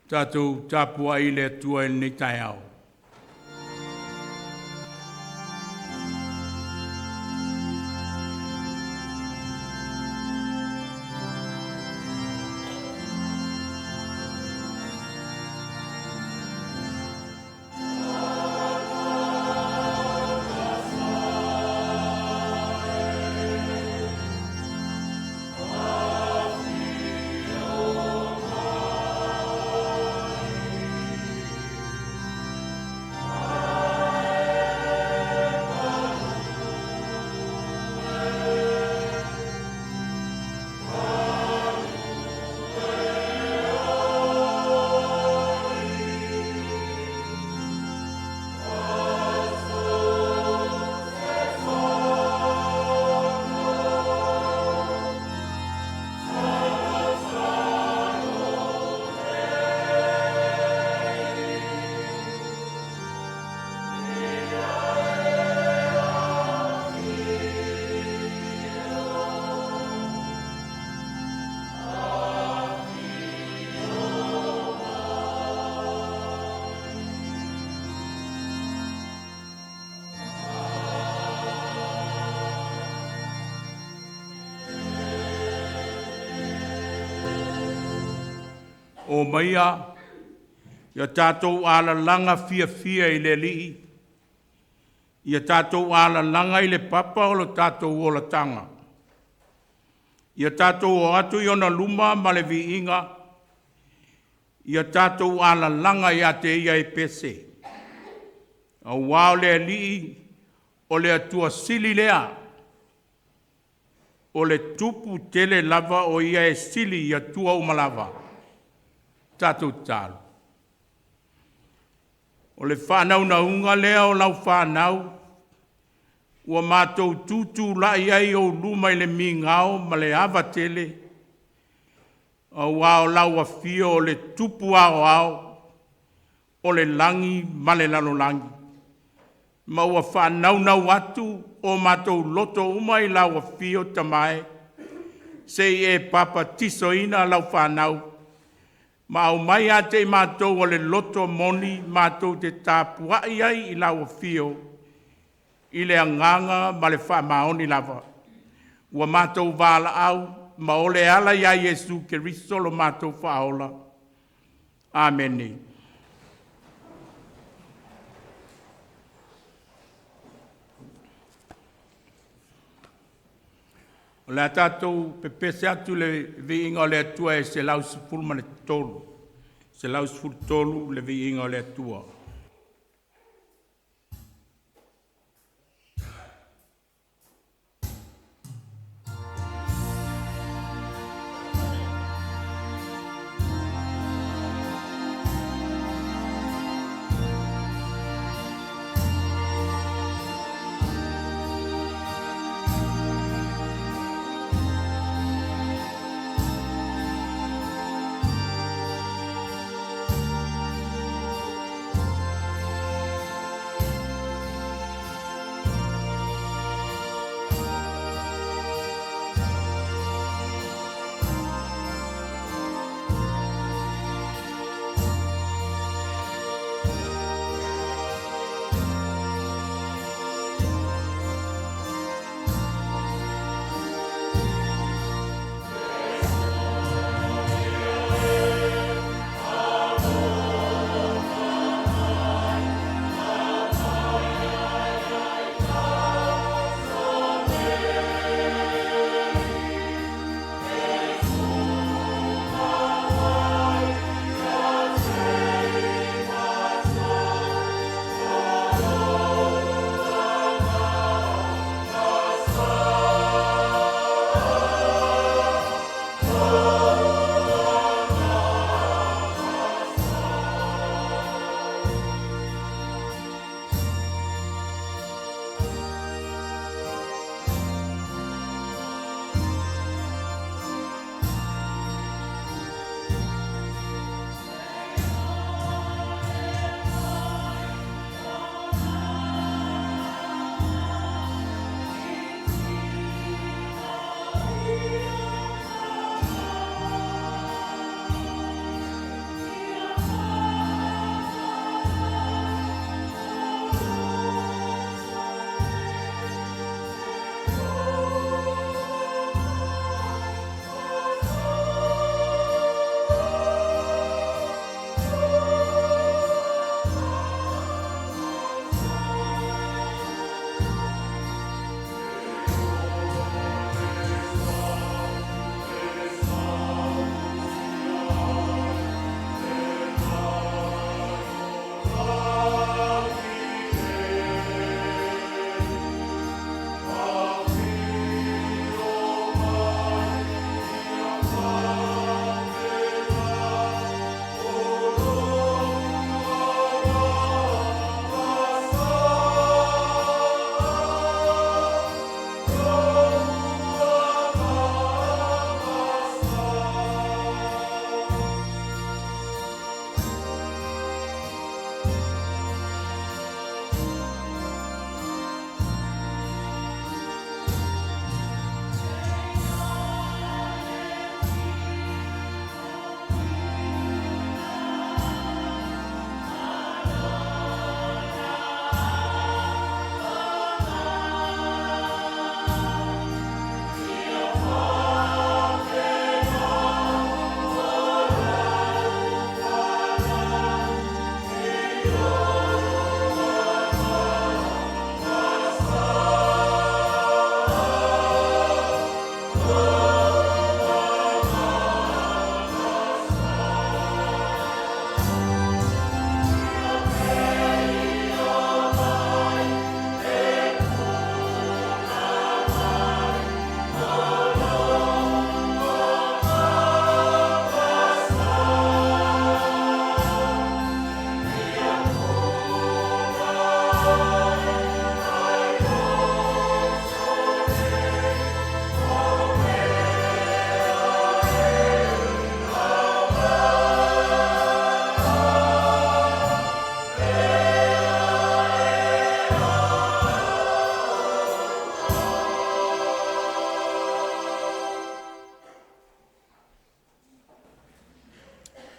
Tatou tapuai i le Atua i lenei taeao. O maia ia tatou alalaga fiafia i le Alii, ia tatou alalaga i le papa o lo tatou olataga. Ia tatou o atu i ona luma ma le viiga, ia tatou alalaga ia te Ia e pese, aua o le Alii o le Atua sili lea, o le Tupu tele lava o Ia e sili i Atua uma lava. Tatou tatalo. O le faanaunauga lea o lau fanau ua matou tutulai ai i ou luma i le migao ma le ava tele, aua o lau afio o le Tupu Aoao o le lagi ma le lalolagi, ma ua faanaunau atu o matou loto uma i lau afio Tama e, se i e papatisoina lau fanau ma aumai ia te i matou o le loto moni matou te tapuai ai i lau afio i le agaga ma le faamaoni lava. Ua matou valaau ma o le ala ia Iesu Keriso lo matou Faaola. Amene. O le a tatou pepese atu i le viiga o le Atua e 113, 113 le viiga o le Atua.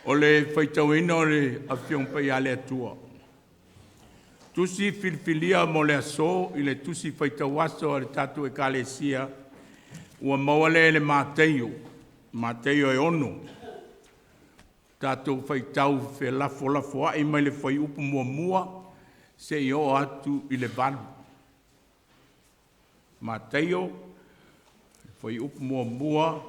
O le faitauina o le Afioga Paia a le Atua. Tusi filifilia mo le aso i le tusi faitau aso a le tatou Ekalesia ua maua lea i le Mateio, Mateio e 6. Tatou faitau felafolafoai mai le fuaiupu 1 seia oo atu i le 8. Mateio, fuaiupu 1,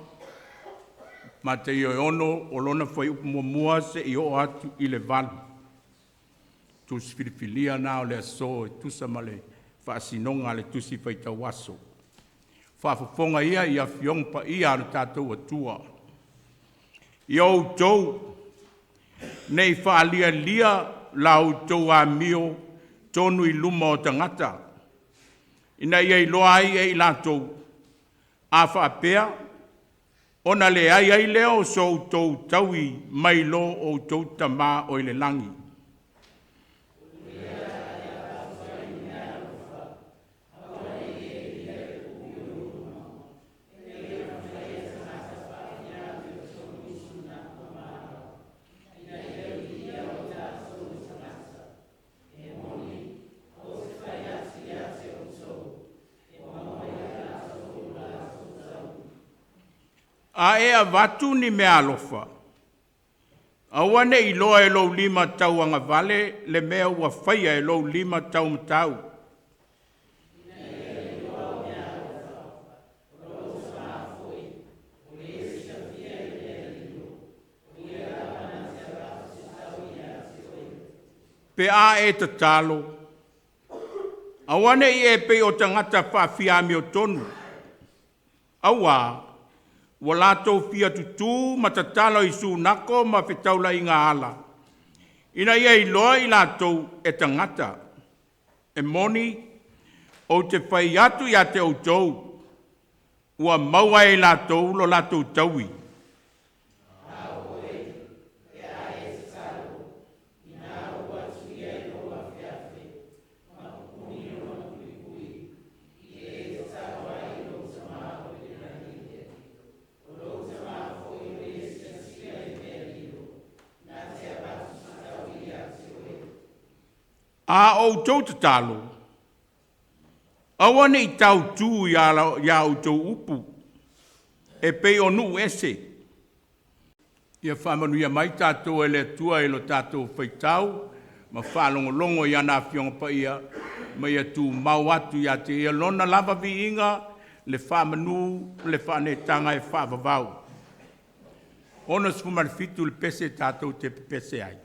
Mateio e 6, o lona fuaiupu 1 seia oo atu i le 8. Tusi filifilia na o le aso e tusa ma le faasinoga a le tusi faitau aso. Faafofoga ia i Afioga Paia a lo tatou Atua. Ia outou ne i faalialia la outou amio tonu i luma o tagata, ina ia iloa ai e i latou, a faapea ona leai ai lea o so outou taui mai lo outou Tama o i le lagi. A e avatu ni meaalofa, aua ne i iloa e lou lima tauagavale le mea ua faia e lou lima taumatau. Pe a e tatalo, aua ne i e pei o tagata faafiamiotonu, auā ua latou fia tutu ma tatalo i sunako ma fetaulaiga ala, ina ia iloa i latou e tagata. E moni, ou te fai atu ia te outou, ua maua e i latou lo latou taui. A outou tatalo, aua ne i tautu i a outou upu e pei o nuu ese. Ia faamanuia mai tatou e le Atua i lo tatou faitau ma faalogologo i ana Afioga Paia, ma ia tumau atu ia te Ia Lona lava viiga, le faamanu ma le faaneetaga e faavavau. 67 le pese tatou te pepese ai.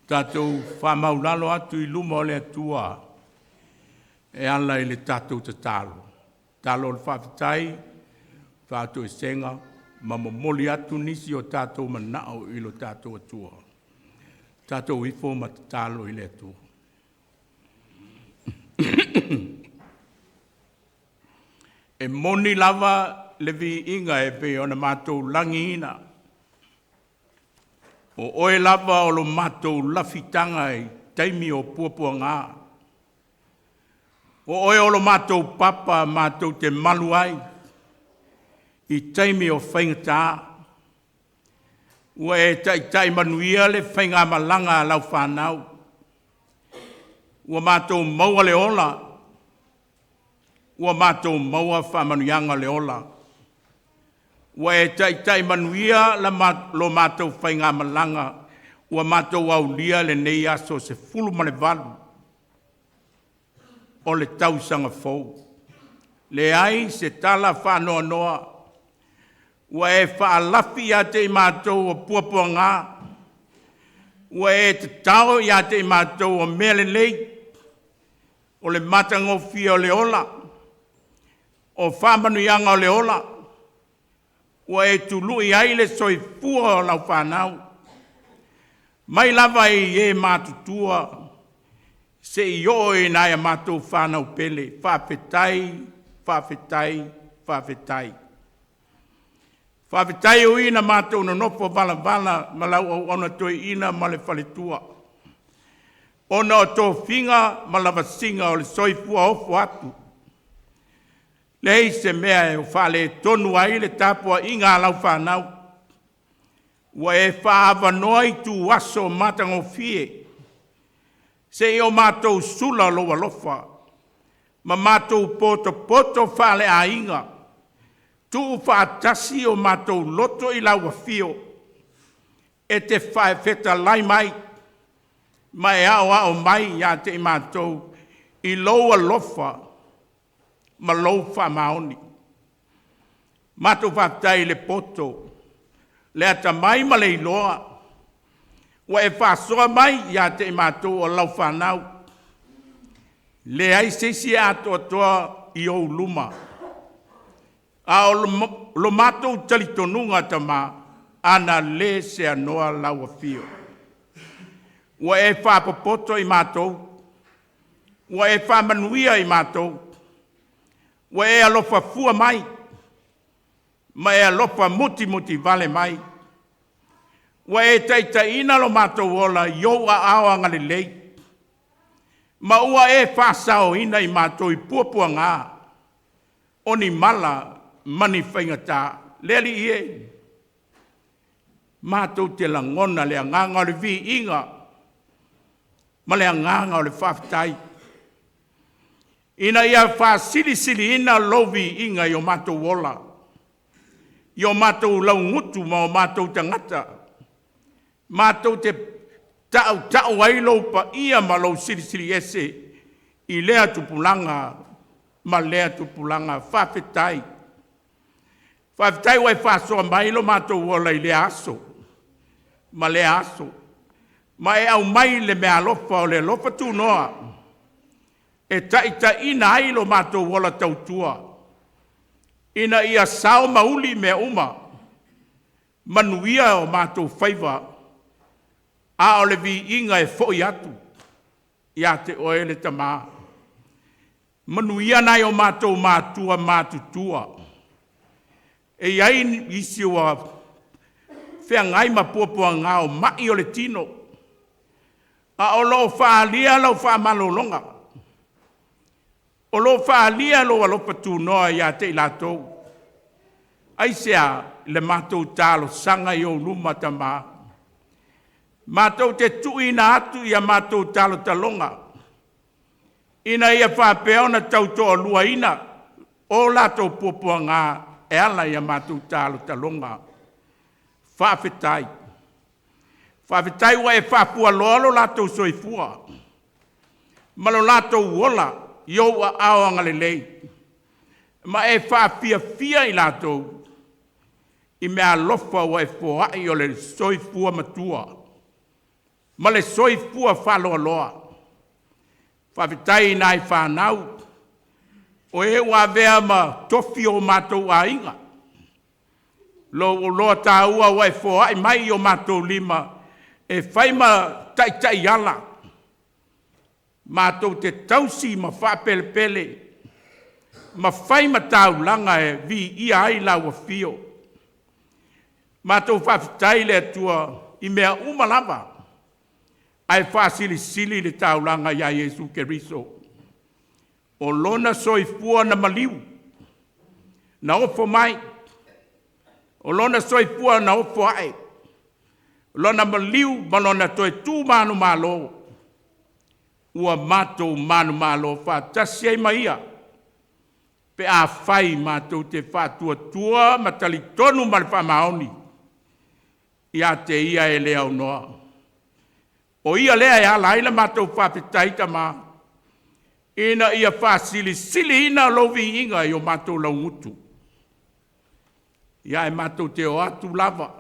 Tatou faamaulalo atu i luma o le Atua e ala i le tatou tatalo, tatalo o le faafetai, faatoesega ma momoli atu nisi o tatou manao i lo tatou Atua. Tatou ifo ma tatalo i le Atua. E moni lava le viiga e pei ona matou lagiina, o Oe lava o lo matou lafitaga i taimi o puapuaga. O Oe o lo matou papa matou te malu ai i taimi o faigata. Ua e taitai manuia le faigamalaga a lau fanau, ua matou maua le ola, ua matou maua faamanuiaga o le ola. Ua e taitai manuia la lo matou faigamalaga ua matou aulia lenei aso 18 o le tausaga fou. Leai se tala faanoanoa, ua e faalafi ia te i matou o puapuaga, ua e tatao ia te i matou o mea lelei, o le matagofie o le ola, o faamanuiaga o le ola, ua e tului ai le soifua o lau fanau, mai lava i e matutua seia oo i nai a matou fanau pele. Faafetai, faafetai, faafetai. Faafetai e ui ina matou nonofo valavala ma lau auauna toeaina ma le faletua, ona o tofiga ma lavasiga o le soifua ofo atu, leai se mea o faaletonu ai le tapuaiga a lau fanau. Ua e faaavanoa ituaso matagofie seia o matou sula lou alofa ma matou potopoto faaleaiga, tuufaatasi o matou loto i lau afio e te fetalai mai ma e aoao mai ia te i matou i lou alofa ma lou faamaoni. Matou faafetai i le poto, le atamai ma le iloa ua e faasoa mai ia te i matou o lau fanau. E leai se isi e atoatoa i ou luma, a o lo matou talitonuga Tama, ana le seanoa lau afio, ua e faapopoto i matou, ua e faamanuia i matou, ua e alofa fua mai ma e alofa mutimutivale mai. Ua e taitaiina lo matou ola i ou aao agalelei ma ua e faasaoina i matou i puapuaga, o ni mala ma ni faigata. Le Alii e, matou te lagona le agaga o le viiga ma le agaga o le faafetai, ina ia faasilisiliina lou viiga i o matou ola, i o matou laugutu ma o matou tagata, matou te tautau ai lou paia ma lou Silisili Ese i lea tupulaga ma lea tupulaga. Faafetai. Faafetai ua e faasoa mai lo matou ola i lea aso ma lea aso, ma e aumai le meaalofa o le alofa tunoa e taitaiina ai lo matou ola tautua, ina ia sao ma uli mea uma, manuia o matou faiva, a o le viiga e foi atu ia te Oe le Tama. Manuia nai o matou matua matutua. E i ai nisi ua feagai ma puapuaga o mai o le tino, a o lo o faaalia lau faamalologa, o lo o faaalia lou alofa tunoa ia te i latou. Aisea? Le matou talosaga i ou luma Tama, matou te tuuina atu i a matou talotaloga ina ia faapea ona tautoaluaina o latou puapuaga e ala ia matou talotaloga. Faafetai. Faafetai ua e faafualoa lo latou soifua ma lo latou ola i ou aao agalelei, ma e faafiafia i latou i meaalofa ua e foai o le soifua matua. ma le soifua faaloaloa. Faafetai i nai fanau, o e ua avea ma tofi o matou aiga, lou oloa taua ua e foai mai i o matou lima e fai ma taitaiala, matou te tausi ma faapelepele ma fai ma taulaga e viia ai lau afio. Matou faafetai i le Atua i mea uma lava, ae faasilisili le taulaga ia Iesu Keriso o lona soifua na maliu, na ofo mai, o lona soifua na ofo ae, lona maliu ma lona toe tu manumalo, ua matou manumalo faatasi ai ma Ia, pe afai matou te faatuatua ma talitonu ma le faamaoni ia te Ia e le aunoa. O Ia lea e ala ai la matou faafetai Tama, ina ia faasilisiliina lou viiga i o matou laugutu. Ia ae matou te o atu lava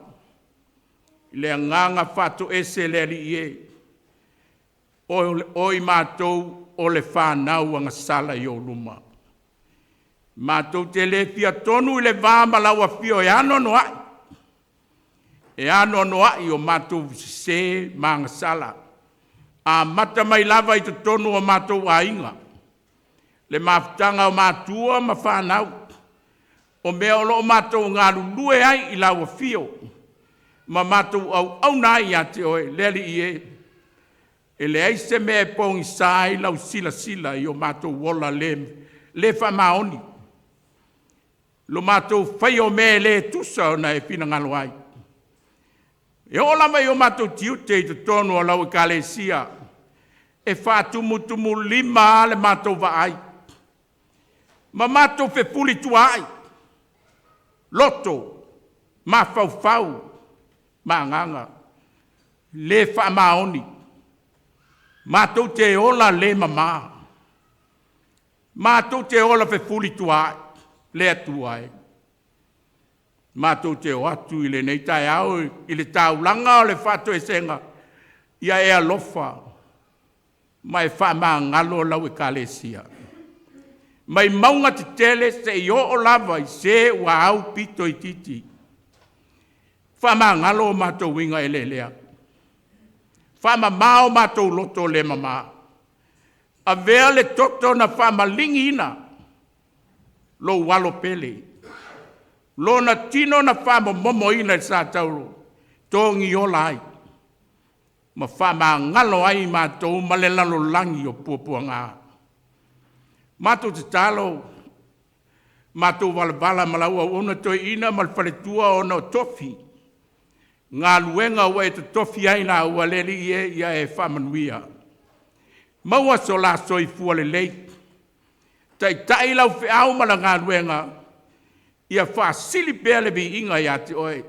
i le agaga faatoese i le Alii e, o i matou o le fanau agasala i ou luma. Matou te le fia tonu i le va ma lau Afio e anoanoai, e anoanoai o matou sese ma agasala, amata mai lava i totonu o matou aiga, le mafutaga a matua ma fanau, o mea o lo o matou galulue ai i lau afio ma matou auauna ai ia te Oe, le Alii e, e leai se mea e pogisa ai lau silasila i o matou ola le faamaoni, lo matou faia o mea e le tusa ona e finagalo ai. E oo lava i o matou tiute i totonu o lau Ekalesia, e faatumutumulima lava le matou vaai ma matou fefulituaai loto, mafaufau ma agaga, le faamaoni. Matou te ola le mama, matou te ola fefulituaa'i le Atua e. Matou te o atu i lenei taeao i le taulaga o le faatoesega, ia e alofa ma e faamagalo lau Ekalesia mai mauga tetele seia oo lava i se ua aupito itiiti. Faamagalo o matou uiga eleelea, faamama o matou loto le mama, avea le toto na faamaligiina lou Alo pele, Lona tino na faamomomoina i le satauro, togiola ai ma faamagalo ai i matou ma le lalolagi o puapuaga. Matou tatalo, matou valavala ma lau auauna toeaina ma le faletua ona o tofi, galuega ua e totofi ai i laua, le Alii e, ia e faamanuia. Maua so la soifua lelei, taitai lau feau ma le galuega ia faasili pea le viiga ia te oe.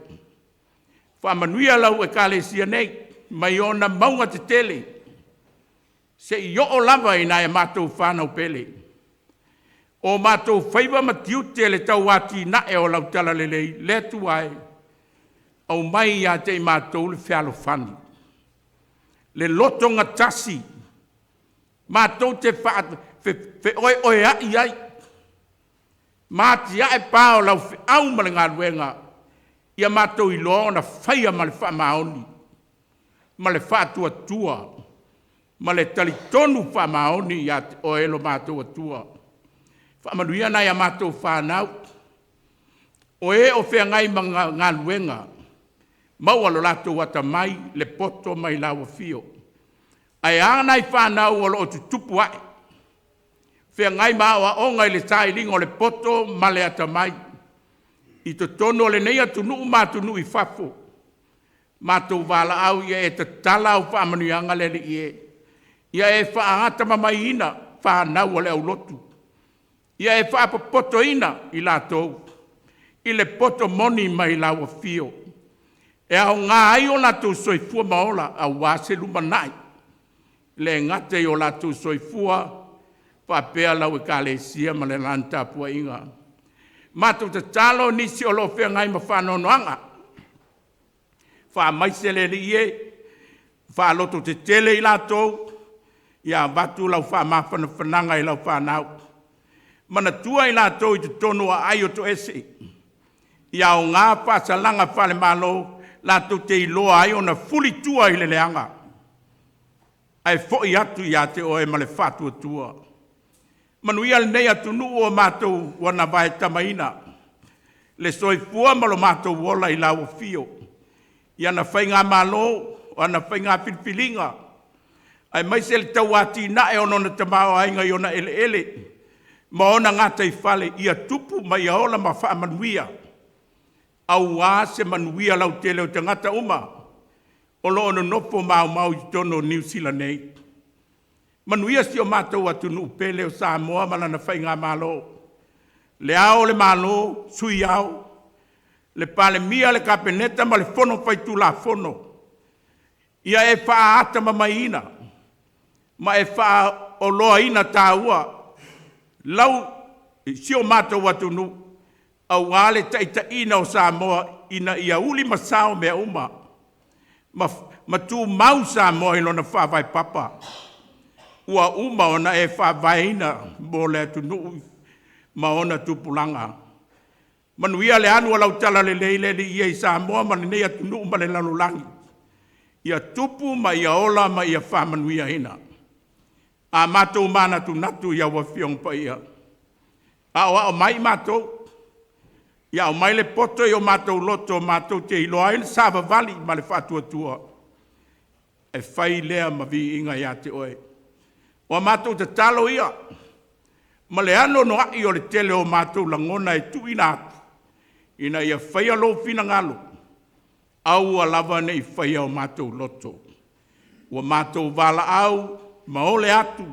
Faamanuia lau Ekalesia nei mai ona mauga tetele seia oo lava i nai a matou fanau pele. O matou faiva ma tiute i le tauatiae o lau talalelei, le Atua e, aumai ia te i matou le fealofani, le lotogatasi, matou te feoeoeai ai ma atiae pa o lau feau ma le galuega, ia matou iloa ona faia ma le faamaoni ma le faatuatua ma le talitonu faamaoni ia te Oe lo matou Atua. Faamanuia nai a matou fanau, o e o feagai ma galuega, maua lo latou atamai, le poto mai lau afio. Ae a nai fanau o lo o tutupu ae, feagai ma aoaoga i le sailiga o le poto ma le atamai i totonu o lenei atunuu ma atunuu i fafo, matou valaau ia e tatala au faamanuiaga le Alii e, ia e faatamamaiina fanau a le aulotu, ia e faapopotoina i latou i le poto moni mai lau afio, e aoga ai o latou soifua ma ola aua se lumanai, e le gata i o latou soifua faapea lau Ekalesia ma le lana tapuaiga. Matou tatalo i nisi o lo o feagai ma faanoanoaga, faamaise le Alii e, Faalototetele i latou, ia avatu lau faamafanafanaga i lau fanau. Manatua i latou i totonu o aai o toese, ia aoga faasalaga faale-Malo latou te iloa ai ona fulitua i le leaga, ae foi atu ia te oe ma le faatuatua. Manuia lenei atunuu ua matou anavae tamaina, le soifua ma lo matou ola i lau afio, i ana faigamalo, o ana faiga filifiliga, aemaise le tau atinae o lona tamaoaiga i ona eleele ma ona gataifale ia tupu ma ia ola ma faamanuia, aua se manuia lautele o tagata uma o lo o nonofo maumau i totonu o Niu Sila nei. Manuia si o matou atunuu pele o Samoa ma lana faigamalo, Le Ao o le Malo, Sui Ao, le Palemia, le Kapeneta ma le Fono Faitulafono. Ia e faaatamamaiina ma e faaoloaina taua lau, si o matou atunuu aua le taitaiina o Samoa ina ia ulimasao mea uma ma tumau Samoa i lona faavae papa ua uma ona e faavaeina mo le atunuu ma ona tupulaga. Manuia le alu o lau talalelei le Alii e i Samoa ma lenei atunuu ma le lalolagi, ia tupu ma ia ola ma ia faamanuiaina. A matou manatunatu i au Afioga Paia, aoao mai matou, ia aumai le poto i o matou loto matou te iloa ai le savavali ma le faatuatua, e fai lea ma viiga ia te Oe. O a matou tatalo ia ma le anoanoai o le tele o matou lagona e tuuina atu, ina ia faia Lou finagalo, aua lava ne i faia o matou loto. Ua matou valaau ma ole atu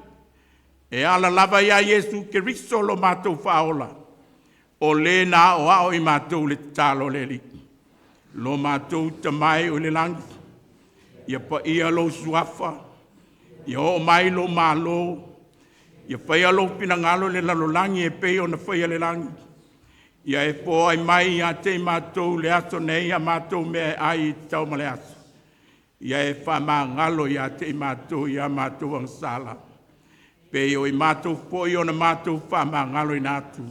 e ala lava ia Iesu Keriso lo matou Faaola, o Le na aoao i matou i le tatalo a le Alii. Lo matou Tama e i le lagi, ia paia Lou Suafa, ia oo mai Lou Malo, ia faia Lou finagalo i le lalolagi e pei ona faia i le lagi. Ia e foai mai ia te i matou i le aso nei a matou meaai e tatau mo le aso. Ia e faamagalo ia te i matou ia matou agasala, pei o i matou foi ona matou faamagaloina atu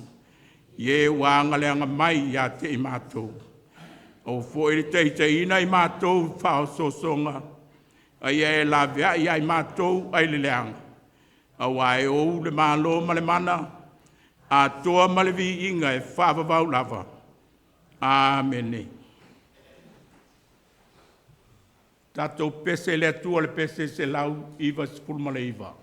i e ua agaleaga mai ia te i matou. Aua foi ne i taitaiina i matou i faaosoosoga, a ia e laveai ia i matou mai le leaga, aua e Ou le Malo ma le mana, atoa ma le viiga e faavavau lava. Amene. Tatou pese i le Atua i le pese 199.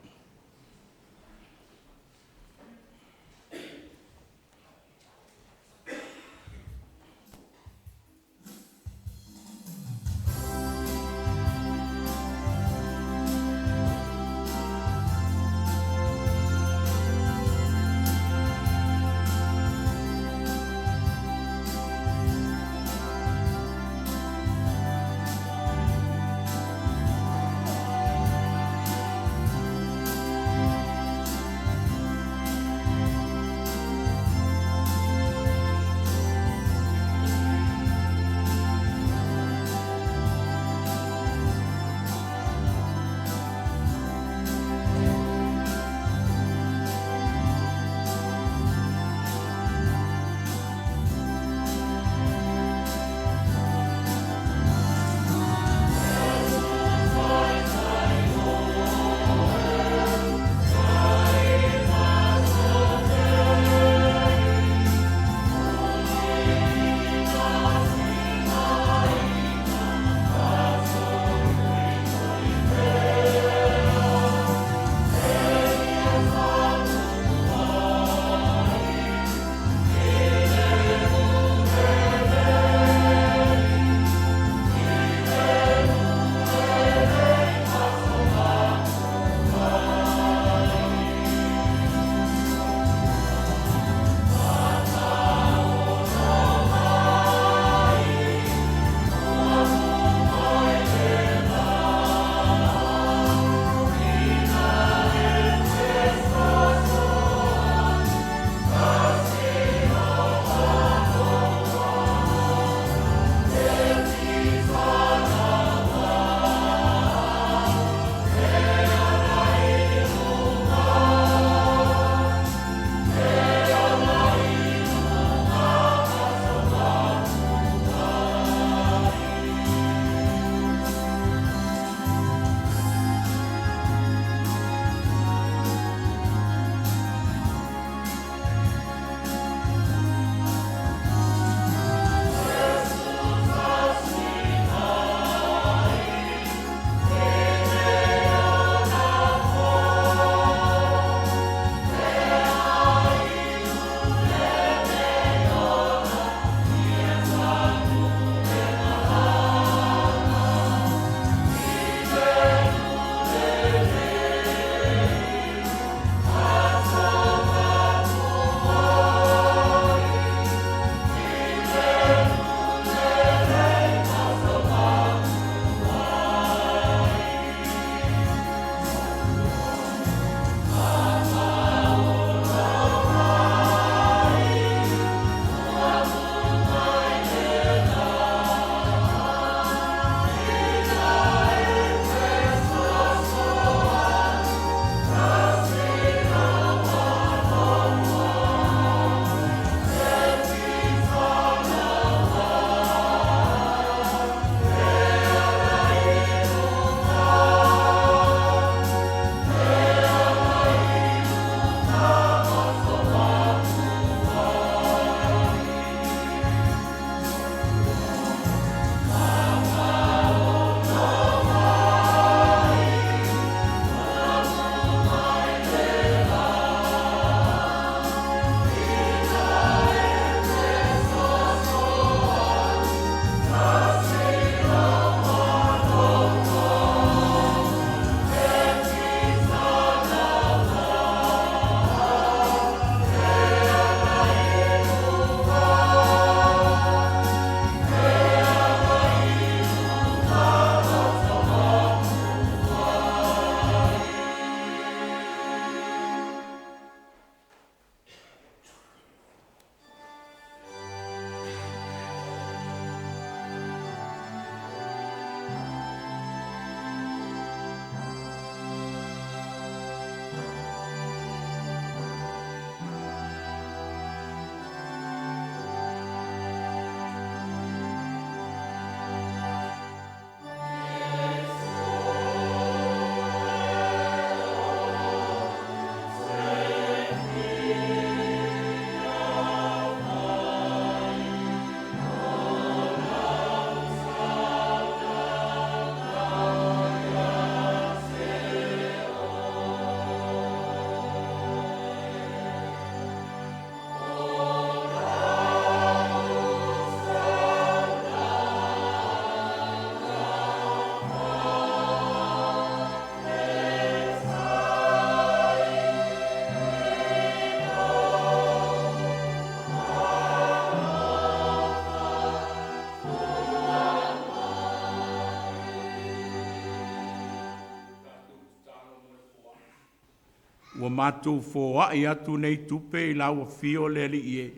Ua matou foai atu nei tupe i lau afio le Alii e,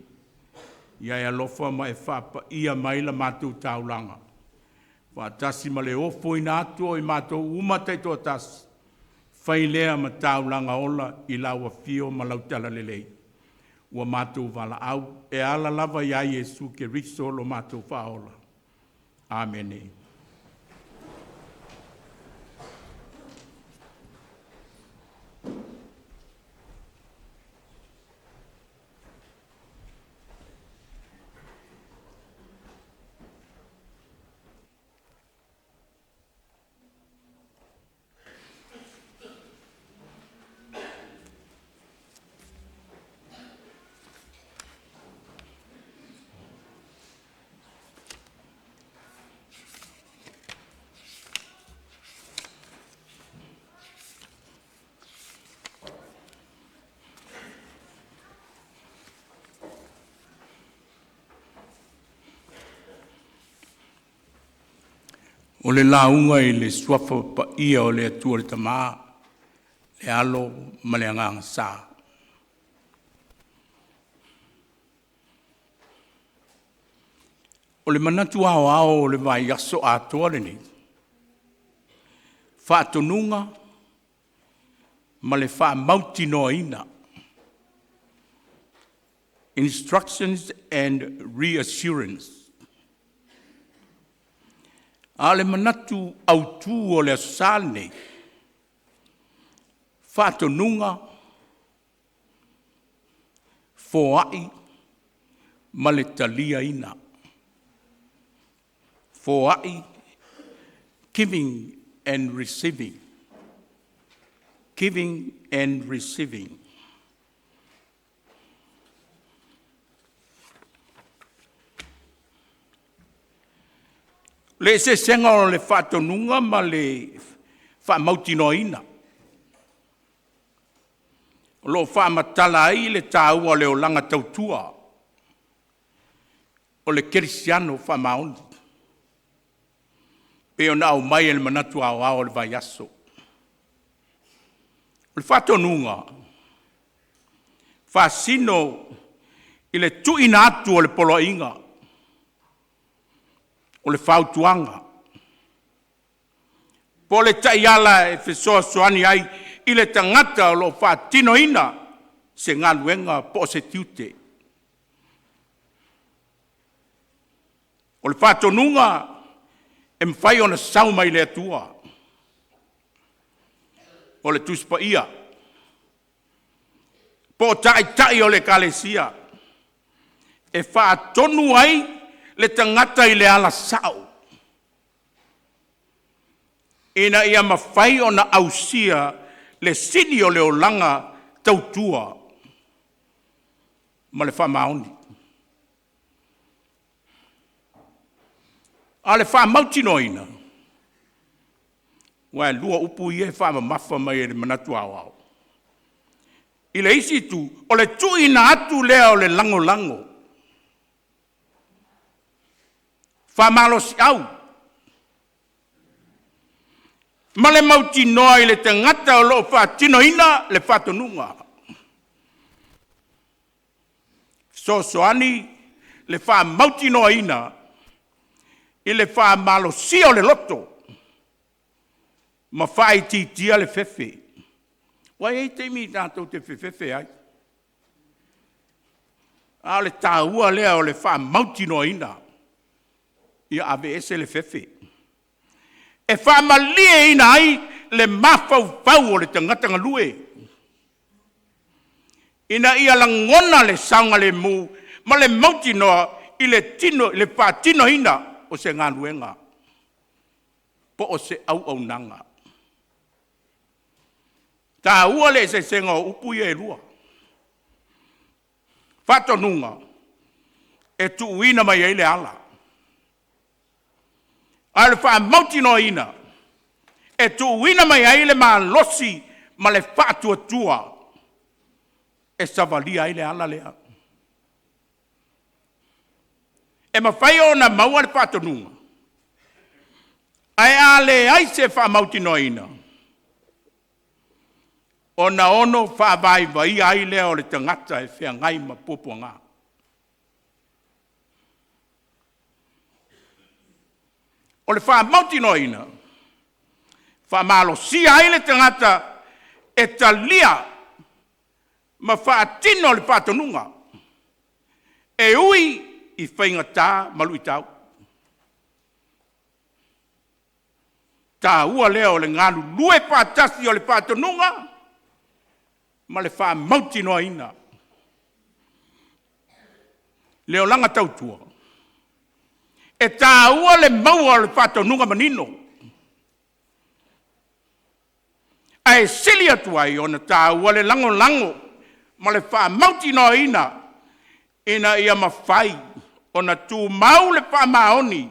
ia e alofa ma e faapaia mai la matou taulaga, faatasi ma le ofoina atu o i matou uma taitoatasi, fai lea ma taulaga ola i lau afio ma lau talalelei. Ua matou valaau e ala lava ia Iesu Keriso lo matou Faaola. Amene. O le lauga i le Suafa Paia o le Atua le Tama, le Alo ma le Agaga Sa. O le manatu aoao o le vaiaso atoa lenei, faatonuga ma le faamautinoaina. Instructions and Reassurance. A o le manatu autu o le Aso Sa lenei, faatonuga, foai ma le taliaina. Foai, giving and receiving, giving and receiving. O le eseesega o le faatonuga ma le faamautinoaina, o lo o faamatala ai le taua o le olaga tautua o le kerisiano faamaoni, e pei ona aumai e le manatu aoao o le vaiaso. O le faatonuga, faasino i le tuuina atu o le poloaiga, o le fautuaga, po o le taiala e fesoasoani ai i le tagata o lo o faatinoina se galuega po o se tiute. O le faatonuga e mafai ona sau mai le Atua, o le Tusi Paia, po o taitai o le ekalesia e faatonu ai le tagata i le ala sao, ina ia mafai ona ausia le sini o le olaga tautua ma le faamaoni. A o le faamautinoaina, aua e 2 upu ia e faamamafa mai e le manatu aoao. I le isi itu, o le tuuina atu lea o le lagolago, faamalosiau ma le mautinoa i le tagata o lo o faatinoina le faatonuga. Fesoasoani le faamautinoaina i le faamalosia o le loto ma faaitiitia le fefe. Aua e i ai taimi tatou te fefefe ai, a o le taua lea o le faamautinoaina ia aveese le fefe. E faamalieina ai le mafaufau o le tagata galue, ina ia lagona le saogalemu ma le mautinoa i le faatinoina o se galuega po o se auaunaga. E taua le eseesega o upu ia e lua. Faatonuga, e tuuina mai ai le ala, a o le faamautinoaina, e tuuina mai ai le malosi ma le faatuatua e savalia ai le ala lea. E mafai ona maua le faatonuga, ae a leai se faamautinoaina, Ona ono faavaivaia ai lea o le tagata e feagai ma puapuaga. O le faamautinoaina, faamalosia ai le tagata e talia ma faatino le faatonuga, e ui i faigata ma luitau. Taua lea o le galulue faatasi o le faatonuga ma le faamautinoaina. Le olaga tautua, e taua le maua o le faatonuga manino, ae sili atu ai ona taua le lagolago ma le faamautinoaina ina ia mafai ona tumau le faamaoni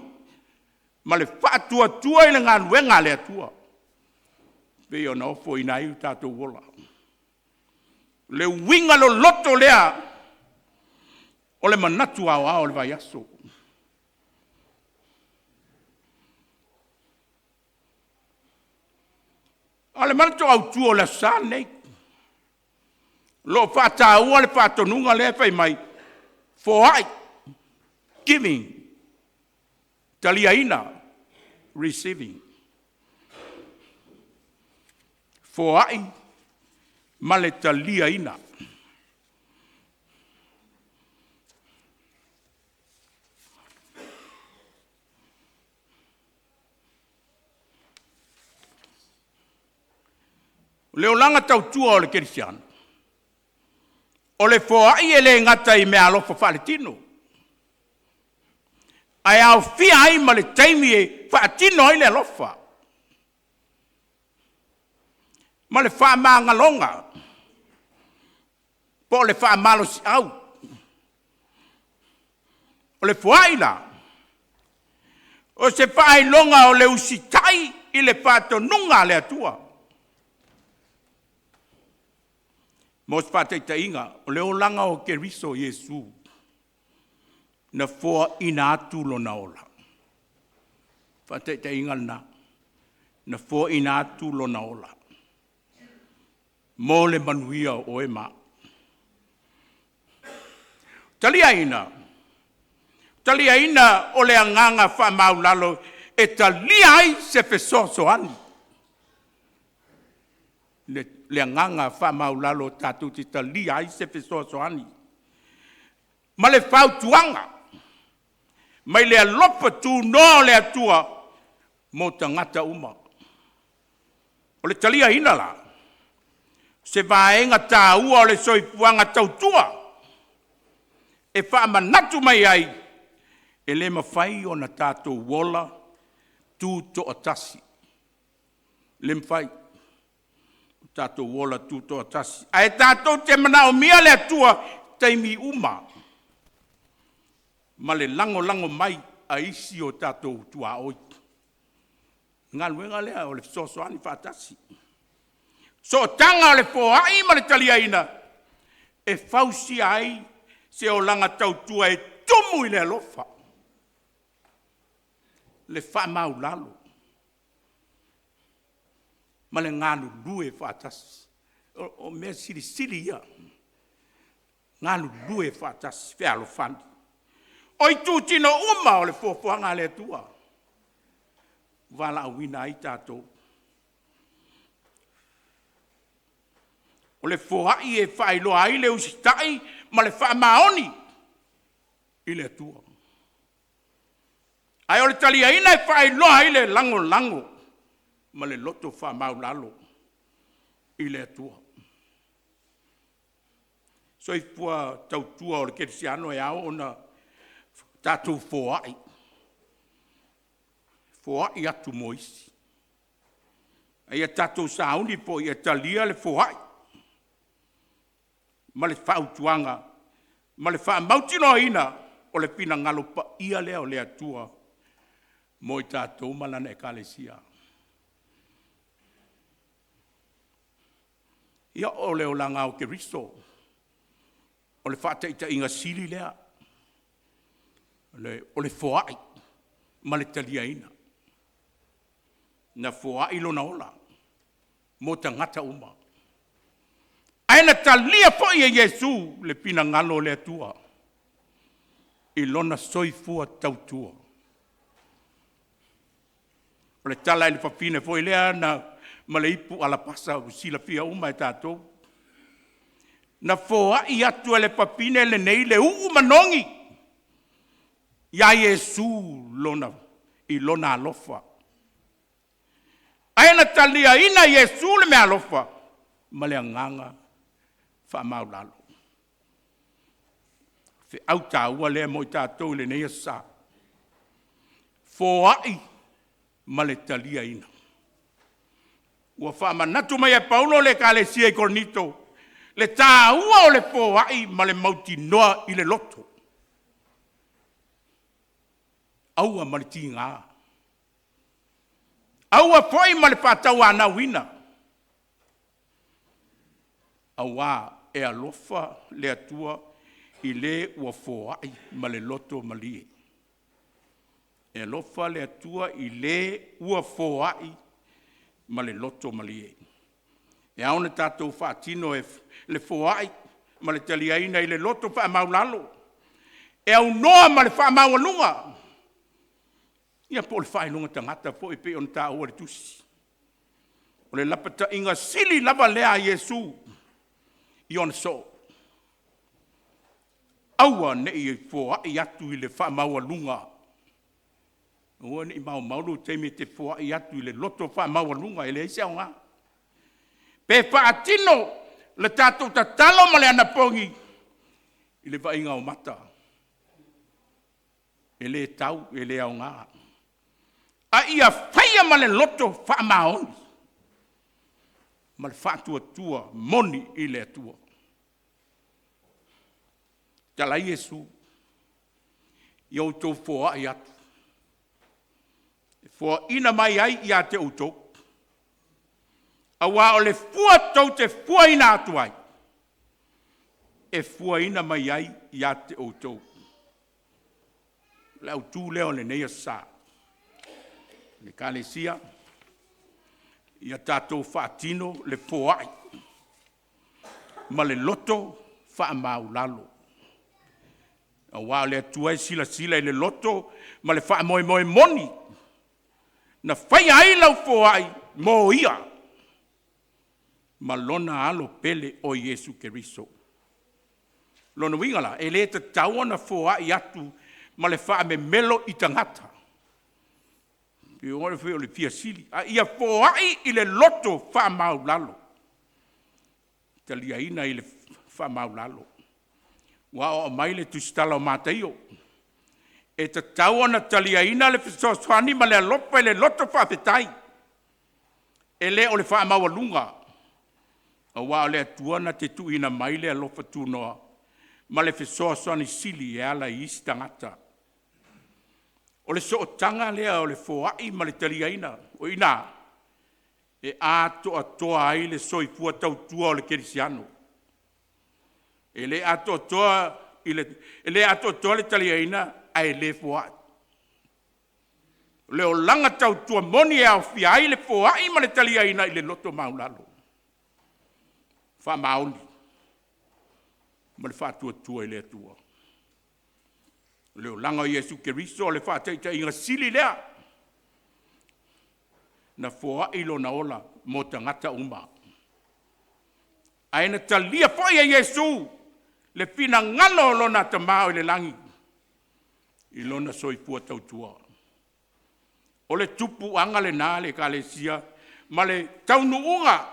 ma le faatuatua i le galuega a le Atua, e pei ona ofoina ai o tatou ola. O le uiga loloto lea o le manatu aoao o le vaiaso. A o le manatu autu o le Aso Sa lenei, o lo o faataua le faatonuga lea e fai mai, foai, giving, taliaina, receiving. Foai ma le taliaina. O le olaga tautua o le kerisiano, o le foai e le gata i meaalofa faaletino, ae aofia ai ma le taimi e faatino ai le alofa ma le faamagaloga po o le faamalosiau. O le foai la, o se faailoga o le usitai i le faatonuga a le Atua. Mo se faataitaiga, o le olaga o Keriso o Iesu, na foaina atu lona ola. Faataitaiga lena, na foaina atu lona ola mo le manuia o oe ma au. Taliaina, taliaina o le agaga faamaualalo e talia ai se fesoasoani. Le agaga faamaualalo tatou te talia ai se fesoasoani ma le fautuaga mai le alofa tunoa o le Atua mo tagata uma. O le taliaina la, o se vaega taua o le soifuaga tautua e faamanatu mai ai, e le mafai ona tatou ola tutoatasi, le mafai ona tatou ola tutoatasi. Ae tatou te manaomia le Atua i taimi uma ma le lagolago mai a isi o tatou tuaoi. O le galuega lea o le fesoasoani faatasi. Sootaga o le foai ma le taliaina e fausia ai se olaga tautua e tumu i le alofa, le faamaualalo ma le galulue faatasi. O mea silisili ia, galulue faatasi fealofani. O itutino uma o le foafoaga a le Atua ua valaauina ai tatou. O le foai e faailoa ai le usitai ma le faamaoni i le Atua. Ae o le taliaina e faailoa ai le lagolago ma le loto faamaualalo i le Atua. Soifua tautua o le kerisiano e ao ona tatou foai, foai atu mo isi. A ia tatou sauni foi e talia le foai ma le fautuaga ma le faamautinoaina o le finagalo paia lea o le Atua mo i tatou ma Lana Ekalesia. Ia o le olaga o Keriso, o le faataitaiga sili lea, o le foai ma le taliaina. Na foai lona ola mo tagata uma. Ae na talia foi e Iesu le finagalo o le Atua i lona soifua tautua. O le tala i le fafine foi lea na ma le ipu alapasa ua silafia uma e tatou, na foai atu e le fafine lenei le uu manogi ia Iesu i Lona alofa, ae na taliaina e Iesu le meaalofa ma le agaga faamaualalo. O le feau taua lea mo i tatou i lenei aso Sa, foai ma le taliaina. Ua faamanatu mai e Paulo le ekalesia i Korinito le taua o le foai ma le mautinoa i le loto. Aua ma le tiga, aua foi ma le faatauanauina, aua e alofa le Atua i le ua foai ma le loto malie. E alofa le Atua i le ua foai ma le loto malie. E ao ona tatou faatino le foai ma le taliaina i le loto faamaualalo, e aunoa ma le faamaualuga, ia po o le faailoga tagata foi e pei ona taua i le tusi. O le lapataiga sili lava lea a Iesu i ona soo, aua ne i foai atu i le faamaualuga, aua ne i maumau lou taimi e te foai atu i le loto faamaualuga e leai se aoga. Pe faatino le tatou tatalo ma le anapogi i le vaaiga o mata, e le tau e le aoga, a ia faia ma le loto faamaoni ma le faatuatua moni i le Atua. Tala ai Iesu, ia outou foai atu, e foaina mai ai ia te outou, aua o le fua tou te fuaina atu ai, e fuaina mai ai ia te outou. O le autu lea o lenei Aso Sa. Le Ekalesia, ia tatou faatino le foai ma le loto faamaualalo, aua o le Atua e silasila i le loto ma le faamoemoe moni na faia ai lau foai mo Ia ma Lona Alo pele o Iesu Keriso. O lona uiga la, e le tatau ona foai atu ma le faamemelo i tagata, pei o le fia sili, a ia foai i le loto faamaualalo, taliaina i le faamaualalo. Ua aoao mai le tusitala o Mataio, e tatau ona taliaina le fesoasoani ma le alofa i le loto faafetai, e le o le faamaualuga, aua o le Atua na te tuuina mai le alofa tunoa ma le fesoasoani sili e ala i isi tagata. O le sootaga lea o le foai ma le taliaina, o i ina e atoatoa ai le soifua tautua o le kerisiano. E le atoatoa e le atoatoa le taliaina ae le foai. O le olaga tautua moni e aofia ai le foai ma le taliaina i le loto maualalo, faamaoni ma le faatuatua i le Atua. O le olaga o Iesu Keriso o le faataitaiga sili lea, na foai lona ola mo tagata uma, ae na talia foi e Iesu le finagalo o lona Tama oi le lagi i lona soifua tautua. O le tupuaga lena le ekalesia ma le taunuuga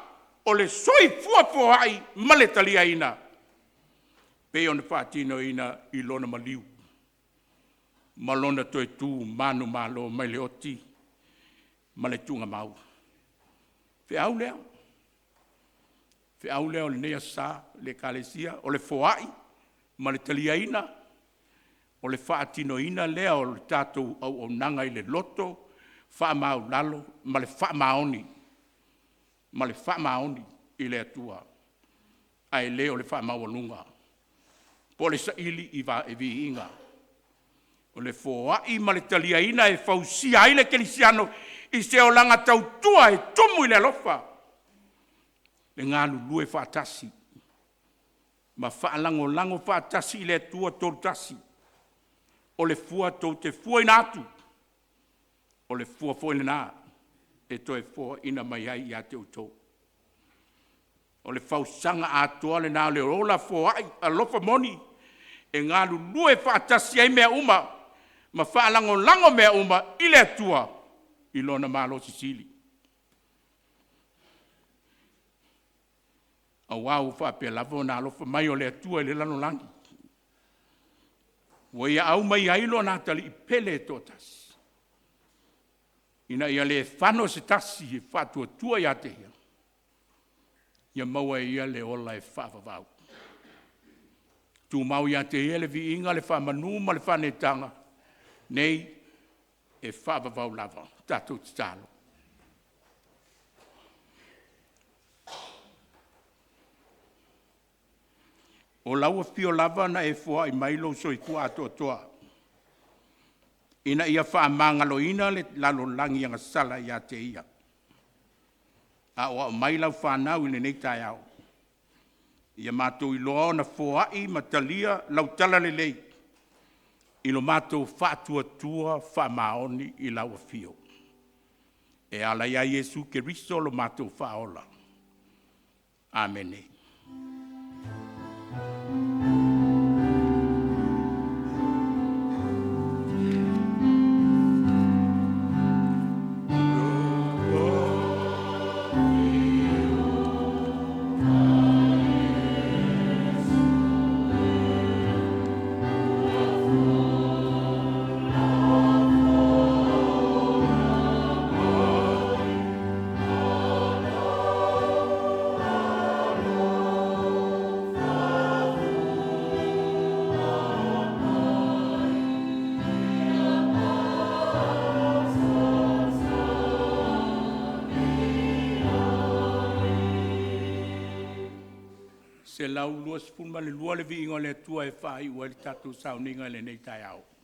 o le soifua foai ma le taliaina pei ona faatinoina i lona maliu ma lona toe tu manumalo mai le oti ma le tuugamau. Feau lea, feau lea o lenei Aso Sa i le Ekalesia, o le foai ma le taliaina o le faatinoina lea o le tatou auaunaga i le loto faamaualalo ma le faamaoni, ma le faamaoni i le Atua, ae le o le faamaualuga po o le saili i viiga. O le foai ma le taliaina e fausia ai le kerisiano i se olaga tautua e tumu i le alofa, le galulue faatasi. ma faalagolago faatasi i le Atua Tolu Tasi. O le fua tou te fuaina atu, o le fua foi lena e toe foaina mai ai ia te outou. O le fausaga atoa lena o le ola foai alofa moni e galulue faatasi ai mea uma ma faalagolago mea uma i le Atua i Lona malosi sili. Aua ua faapea lava ona alofa mai o le Atua i le lalolagi, ua Ia aumaia ai Lona Atalii Pele e toatasi, ina ia le fano se tasi e faatuatua ia te Ia, ia maua e ia le ola e faavavau. Tumau ia te Ia le viiga, le faamanu ma le faaneetaga, nei e faavavau lava. Tatou tatalo. O lau afio lava na e foai mai lou soifua atoatoa ina ia faamagaloina le lalolagi agasala ia te Ia, a o aao mai lau fanau i lenei taeao, ia matou iloa ona foai ma talia lau talalelei i lo matou faatuatua faamaoni i lau afio, e ala ia Iesu Keriso lo matou Faaola. Amene. 122 le viiga o le Atua e faaiu ai le tatou sauniga i lenei taeao.